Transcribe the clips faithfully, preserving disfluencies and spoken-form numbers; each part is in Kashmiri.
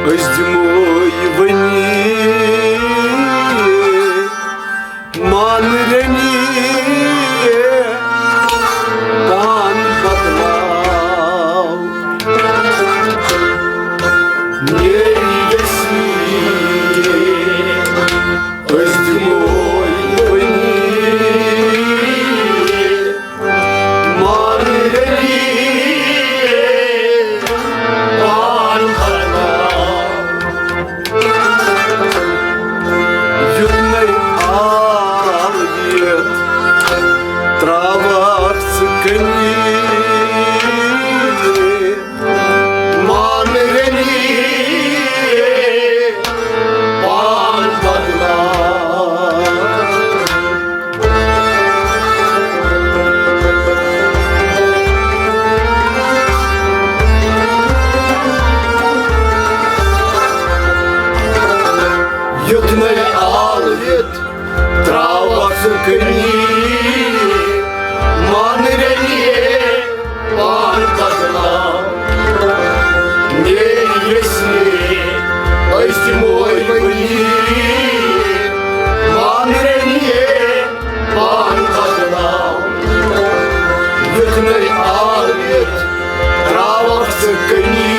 أسۍ دِمو یہِ وۄنی مان رنی پان بدلاو۔ میری وسیع، أسۍ دِمو یہِ وۄنی مان رنی پان بدلاو۔ یُتھ نَے آل دِتھ ترٛاوَکھ ژٕ کٔنی۔ مان رنی پان بدلاو۔ یُتھ نَے آل دِتھ ترٛاوَکھ ژٕ کٔنی۔ مان رنی پان بدلاو۔ میری وسیع، أسۍ دِمو وۄنی مان رنی پان بدلاو۔ یُتھ نَے آل دِتھ ترٛاوَکھ ژٕ کٔنی۔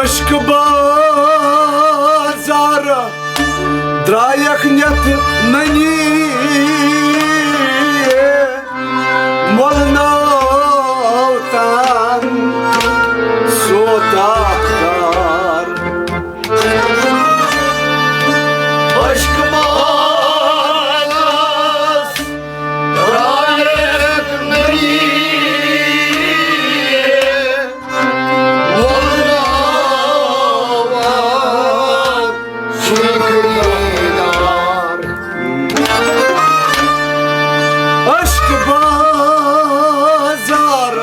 عشق بازار درٛایَکھ نِتھ نٔنی، مۄلنو تام سوداگار۔ عشق بازار درٛایَکھ نٔنی، عشق بازار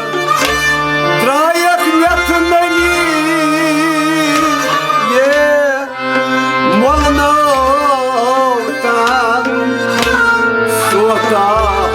درٛایَکھ نِتھ نٔنی، یے مۄلنو تام سوداگار۔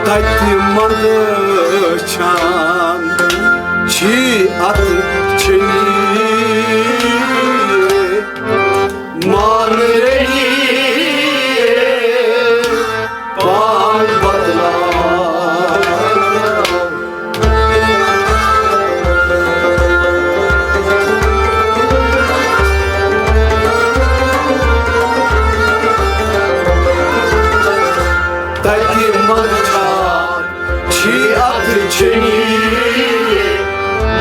تَتہِ منٛدچھان چھی اَتھ چھٔنی۔ مان رٔنی پان بدلاو۔ تَتہِ منٛدچھان چھی اَتھ چھٔنی۔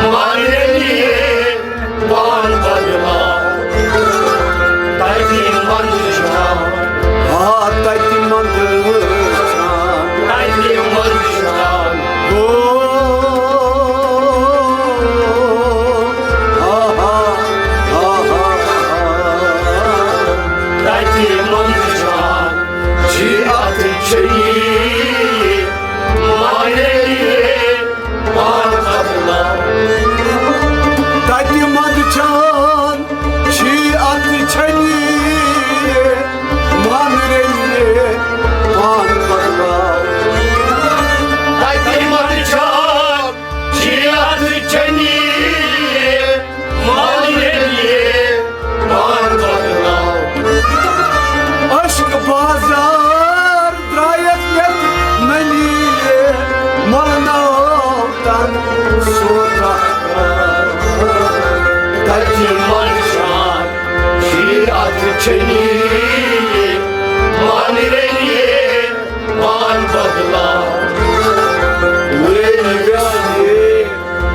مان رٔنی سوتہ تتہِ منٛز شان شریعت چھنی، مانہِ رٔنی پان بدلا۔ میٲنۍ ویسے،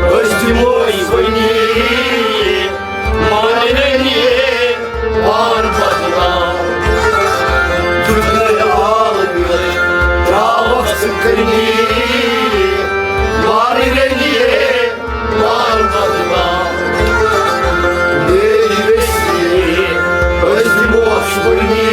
أسۍ دِمو وۄنۍ مانہِ رٔنی پان بدلا۔ دُنیا عالمہِ تراوکھ ژٕ کٔنی، مانہِ رٔنی پان بدلا۔ میٲنۍ ویسے، أسۍ دِمو وۄنۍ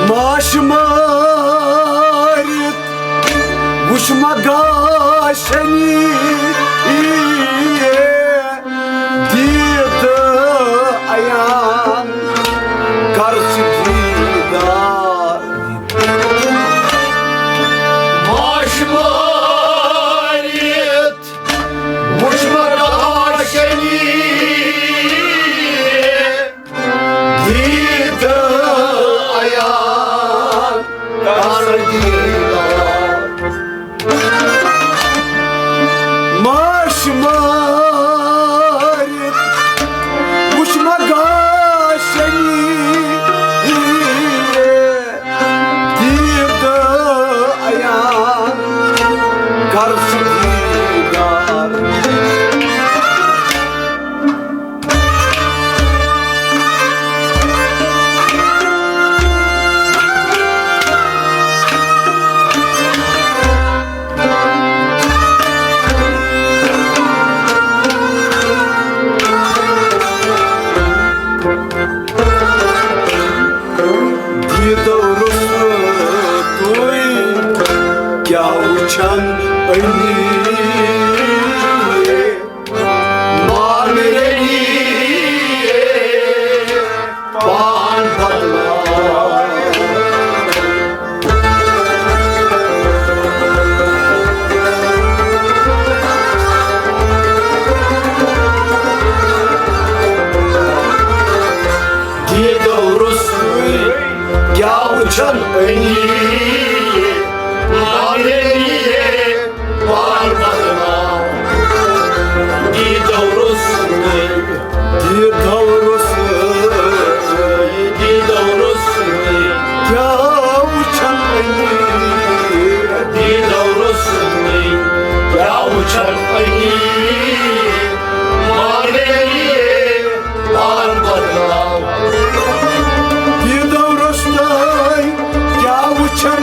ماش مٲرِتھ وُچھ مہ گاشنی دیٖدٕ عیان کر ژٕ دیٖدار۔ ماش مٲرِتھ وُچھ مہ گاشنی دیٖدٕ عیان کر دیٖدار۔ ماش مٲرِتھ وُچھ مہ گاشنی دیٖدٕ عیان کر ژٕ دیٖدار۔ دیٖدو روٚس تُہۍ کیٛاہ وٕچھان أنی؟ مانہِ رٔنی پان بدلا۔ دیٖدو روٚسٕے کیٛاہ وٕچھن أنی؟ مانہِ رٔنی پان بدلا۔ دیٖدو روٚسٕے، دیٖدو روٚسٕے، دیٖدو روٚسٕے کیٛاہ وٕچھن أنی؟ دیٖدو روٚسٕے کیٛاہ وٕچھن أنی؟ مانہِ رٔنی پان بدلاو۔ دیٖدو روٚستُے کیٛاہ وٕچھن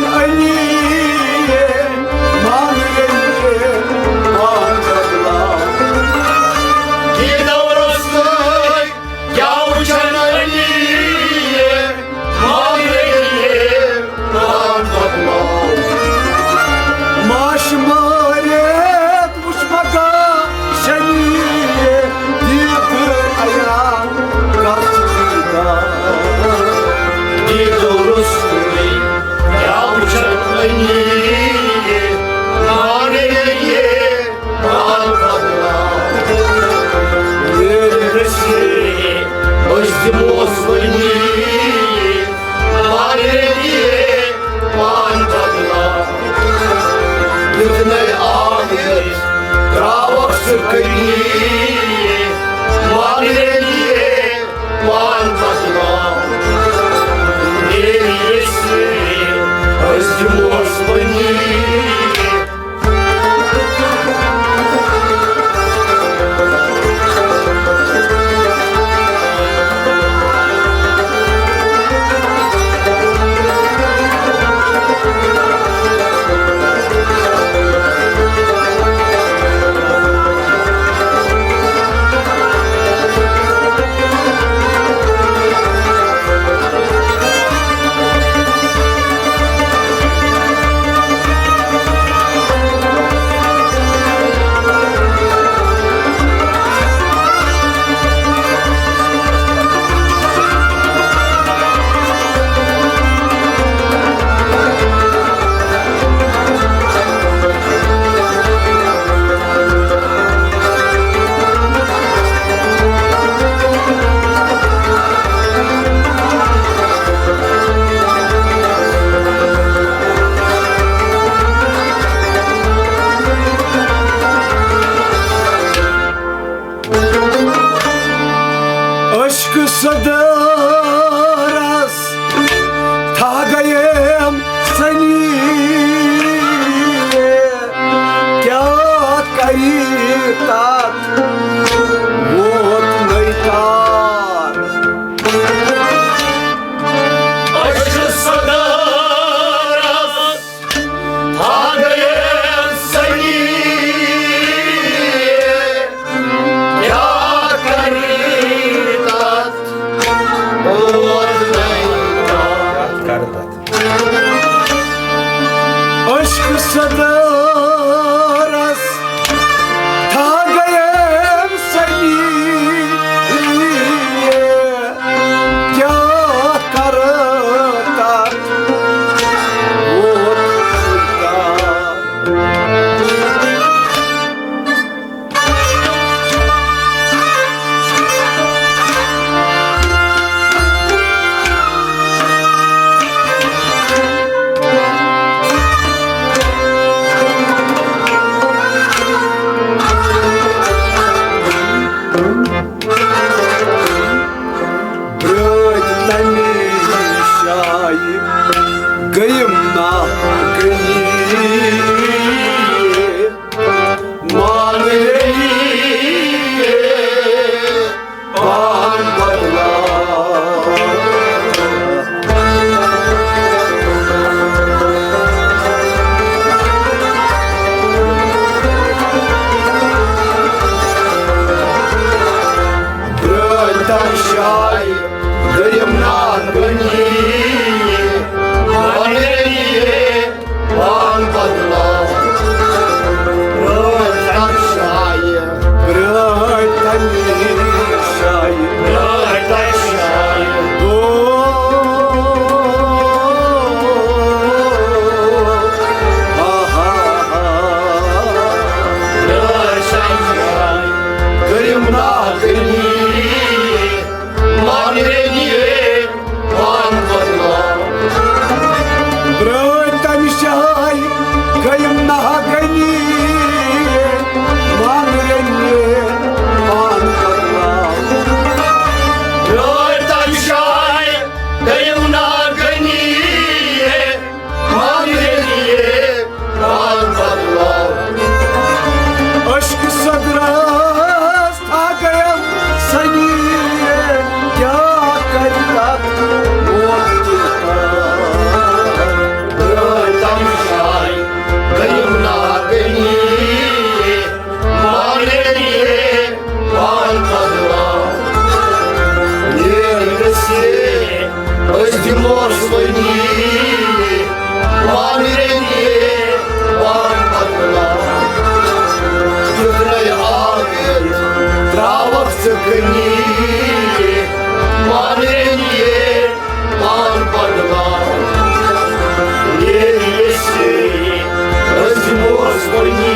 اوس وۄنۍ یی، پانہٕ رٔنۍ یہِ، پان بدلاو۔ یُتھ نَے آخر ترٛاوَکھ ژٕ کٕنی، پانہٕ رٔنۍ یہِ، پان بدلاو۔ ییٚلہِ أسۍ أزۍ اوس وۄنۍ یی،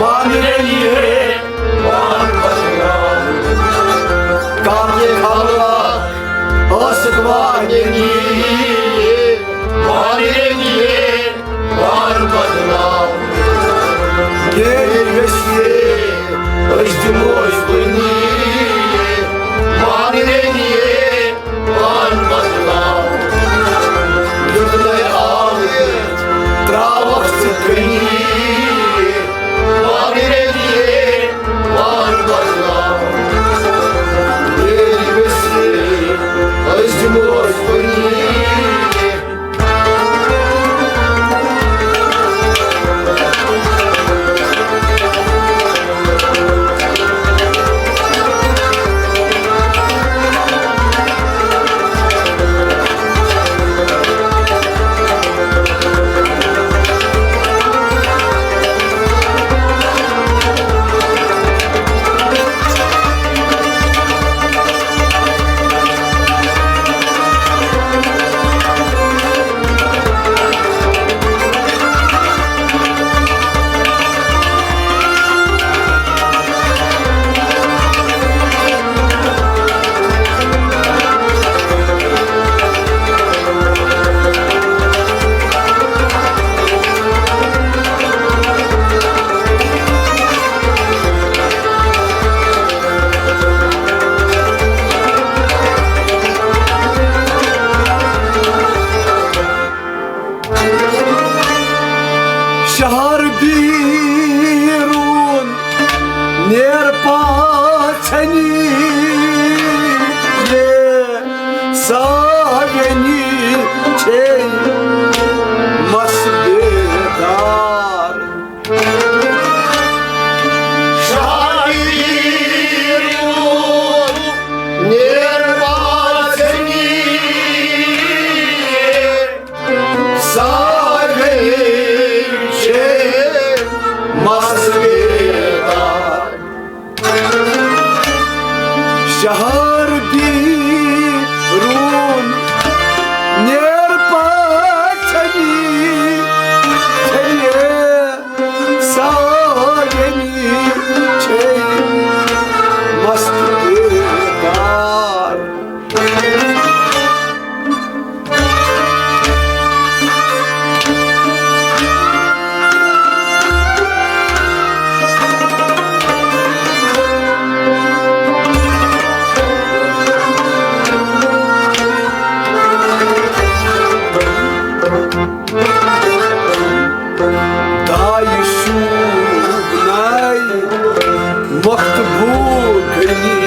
مانگے وان بدلاو۔ کاکے خالہ ٲسٕکھ وانگے وان بدلاو۔ میٲنۍ ویسے، أسۍ دِمو أسۍ بٔنی۔ مانگے وان بدلاو۔ یوٚتنَے آوٕتھ ترٛاوَکھ ژٕ کٕنی۔ مانگے وان بدلاو۔ میٲنۍ ویسے، أسۍ دِمو أسۍ بٔنی۔ شہر بیرون نیر پاژھنی، یہ ساگنی چھے مس بیدار۔ شہر بیرون نیر پاژھنی، ساگنی چھے مس بیدار۔ شہر بیرون نیر پاژھنی، چھے ساگنی چھے مست بیدار۔ دایہِ شوٗب ناے مۄختہٕ بوٗ گٔلی۔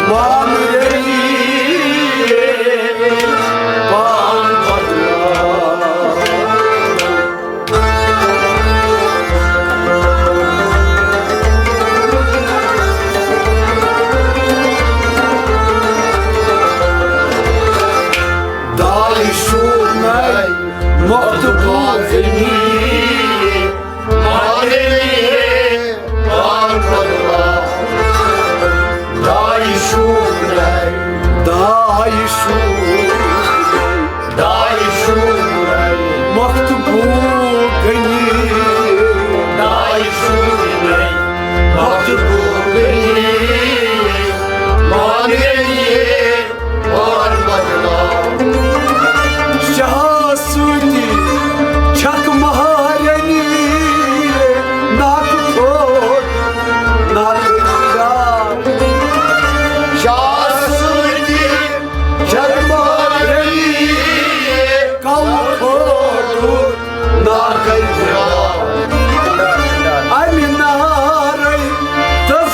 مانگے پان بدلاو۔ دایہِ شوٗب ناے مۄختہٕ بوٗ گٔلی۔ مانگے پان بدلاو۔ دایہِ شوٗب ناے۔ دایہِ شوٗب۔ دایہِ شوٗب ناے۔ مۄختہٕ بوٗ گٔلی۔ دایہِ شوٗب ناے۔ مۄختہٕ بوٗ گٔلی۔ مانگے پان بدلاو۔ شاہ سۭتی چھکھ مہارنی، ناکہٕ کھوٚٹ، ناکہٕ جام۔ شاہ سۭتی چھکھ مہارنی، کلہٕ کھوٚٹ، ناکہٕ جام۔ امہِ نارے تہٕ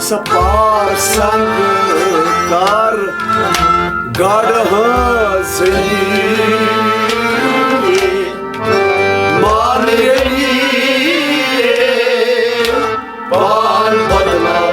سپار سنگ کر گڑھ ہنزنی مانگنی پان بدلا۔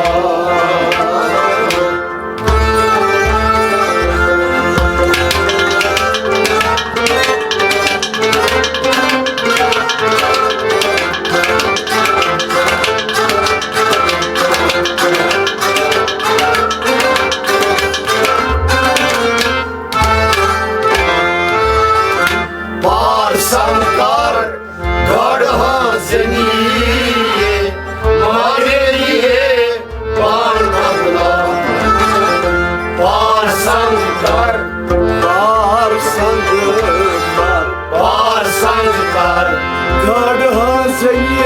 پار سنگ کر گڑھ ہنزنی مانگنی پان بدلا۔ پار سنگ کر، پار سنگ کر، پار سنگ کر گڑھ ہنزنی۔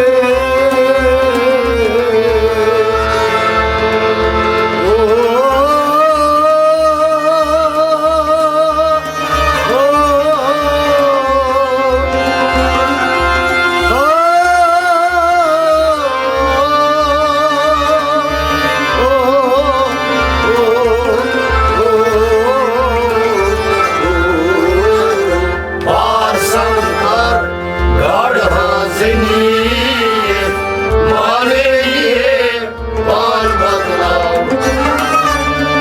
پار سنگ کر گڑھ ہنزنی مانگنی پان بدلا۔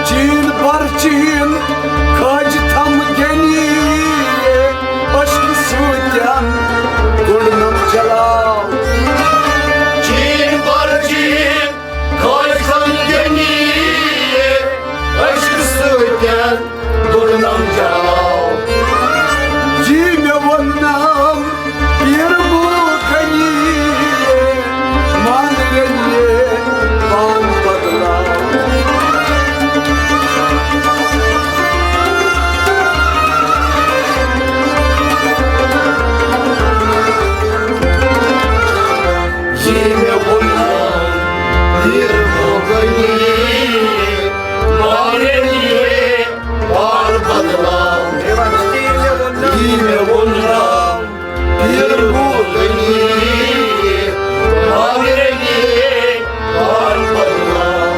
چین بر چین کھج تھم گنی عشق سۭتۍ گُنڈنم جلاو۔ چین بر چین کھج تھم گنی عشق سۭتۍ گُنڈنم جلاو۔ جی مےٚ ووٚننم پیٖر بوٗ کنی، مان رٔنِتھ پان بدلاو۔ یہِ مےٚ ووٚن پیٖر بوٗ کنی، مان رٔنِتھ پان بدلاو۔ یہِ مےٚ ووٚن پیٖر بوٗ کنی، مان رٔنِتھ پان بدلاو۔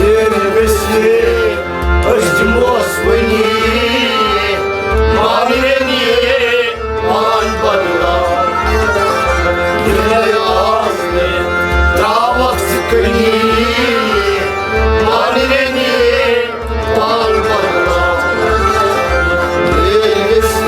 ییٚلہِ ویسہِ أسۍ دِموس وۄنی، مان رٔنِتھ پان بدلاو۔ ییٚلہِ آز مےٚ ترٛاوَکھ ژٕ کنی، مان رٔنِتھ پان بدلاو۔ ییٚلہِ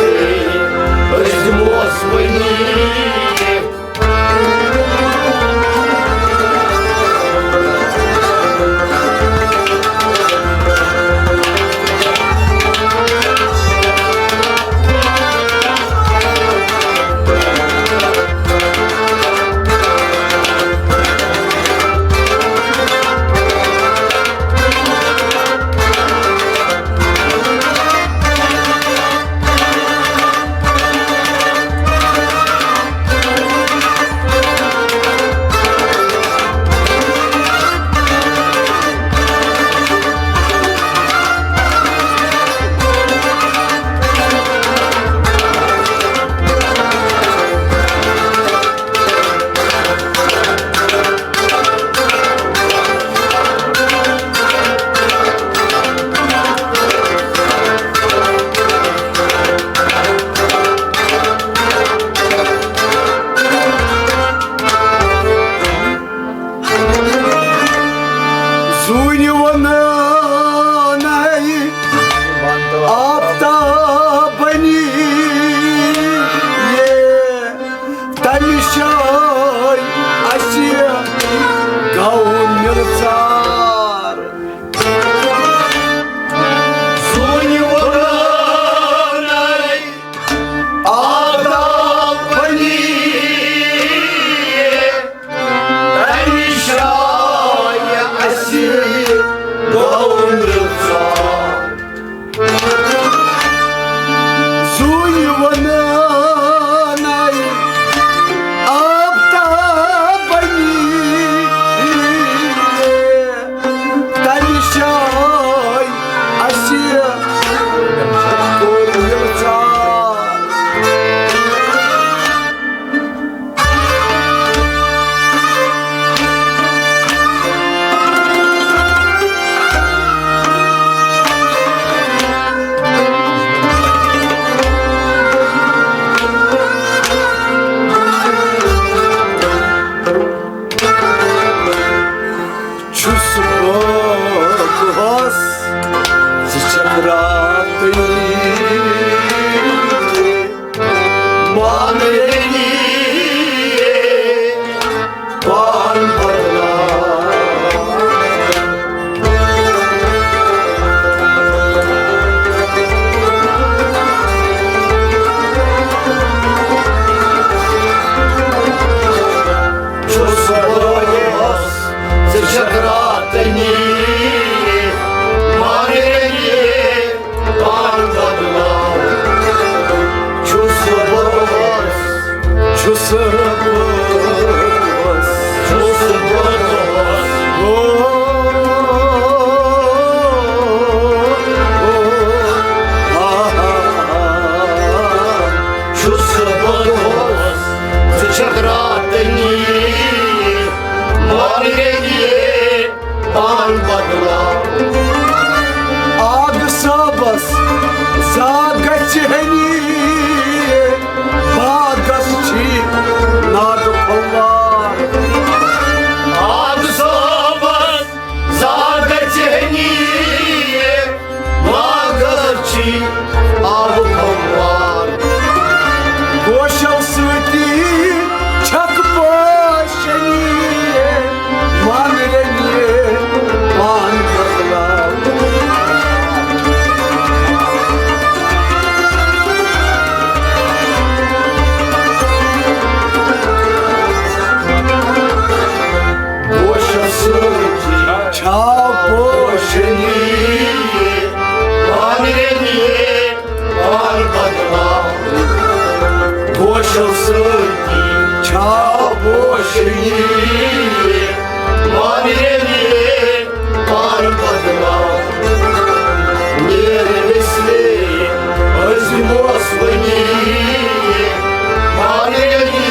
زا گژھِ ہنی باغس چھی ناد پھوار۔ آب صٲبس زا گژھِ ہنی باغس چھی آب پھوار۔ گوشو سۭتی چھکھ پوشنی مانرنی پان بدلاو۔ پوشس سۭتۍ چھا پوشنی پانرنی پان بدلاو۔ پوشو سۭتۍ چھا پوشنی پانرنی پان بدلاو۔ میرے وسلے عظیم اوس ونی پانرنی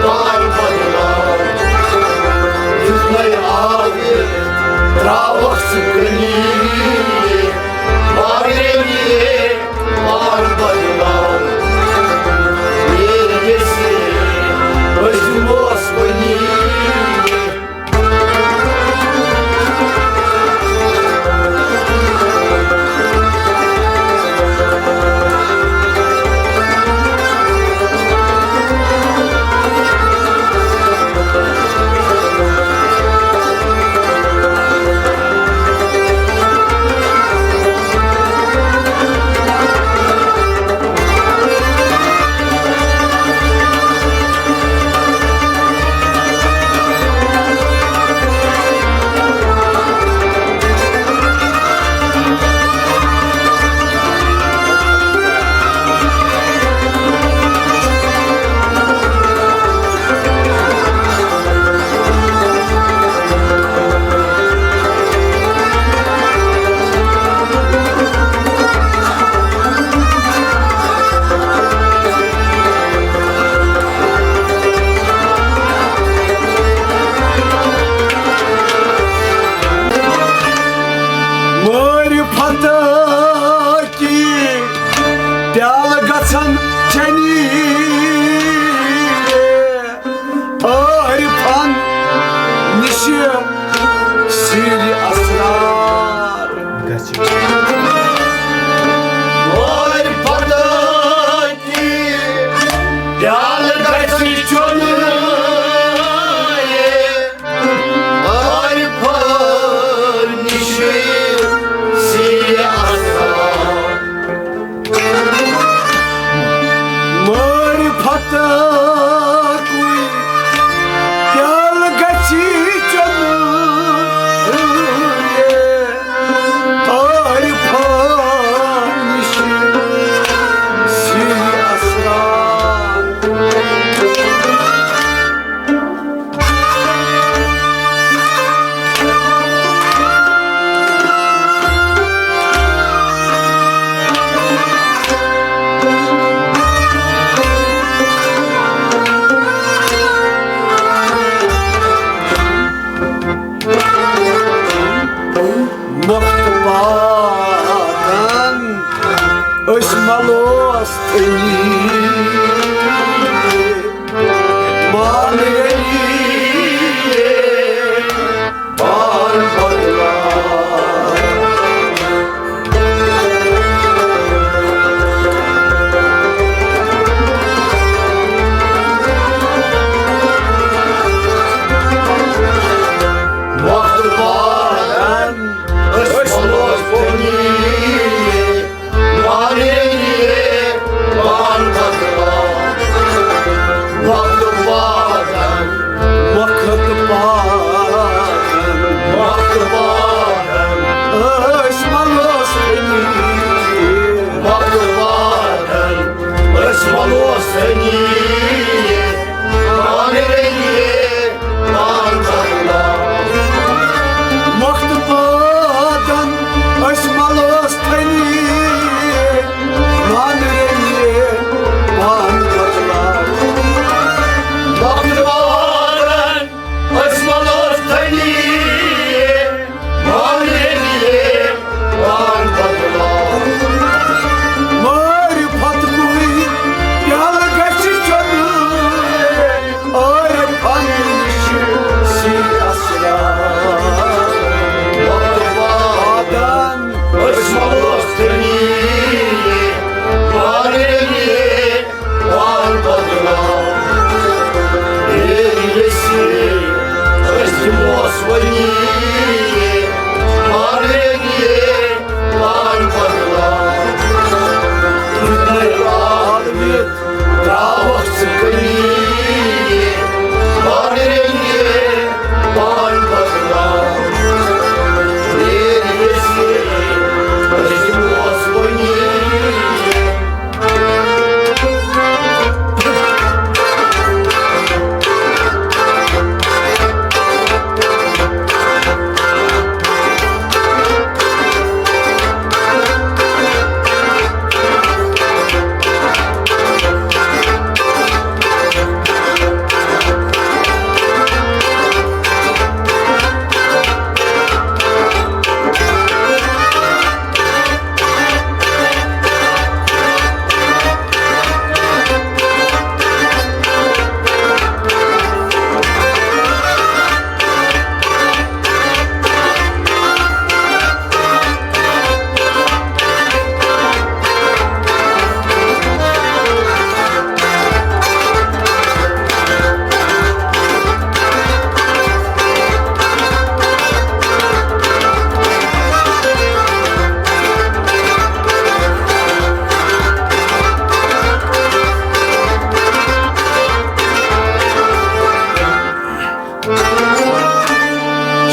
پان بدلاو۔ یُتھ نَے آو یہِ تراوکھ ژٕ کٕنی پانرنی پان بدلاو۔ میرے وسلے عظیم اوس ونی معرفت کی پیالہٕ گژھن چنی عارفن نِش سیٖرِ اسرار۔ گژھِ۔ معرفت کی پیالہٕ گژھِ چنی عارفن نِش سیٖرِ اسرار۔ معرفتکُے پیالہٕ گژھی چیوٚن عارفن نِش سیٖرِ اسرار۔ وقت واتان أسۍ ملوس تٔنی۔ پان ییٚلہِ پان بدلاو۔ وقت پان أسۍ ملوس تٔنی۔ پان ییٚلہِ پان بدلاو۔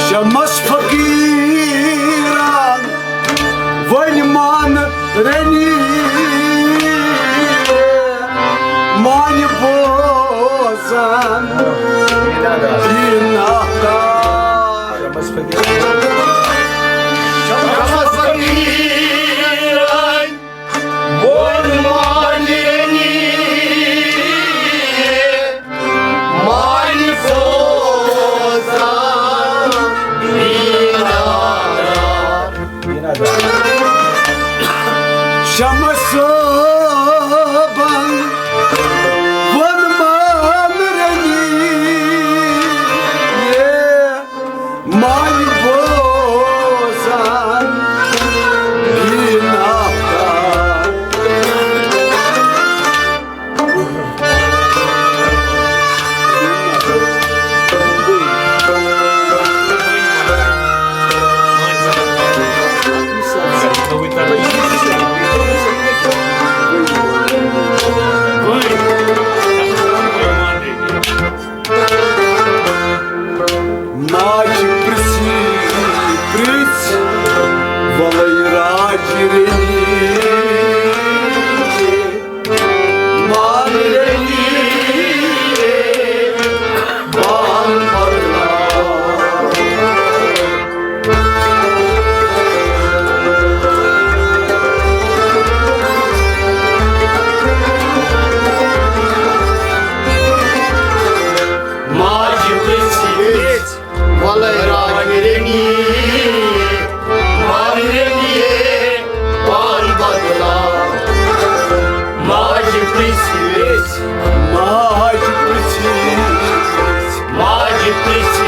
شمس فقیران وۄنۍ مان رنی مانہِ بوزان دین آختاب۔ شمس فقیران وۄنۍ مان رنی مانہِ بوزان دین آختاب۔ شمس صٲبن ووٚن مان رنی مانہِ بوزان دین آختاب۔ ماجہِ پرٛژھِ، پرٛژھ، وَلَے راج رٔنی۔ ماجہِ پرٛژھِ، وَلَے راج رٔنی، مان رٔنی، پان بدلا۔ ماجہِ پرٛژھِ، ماجہِ پرٛژھِ، ماجہِ پرٛژھِ،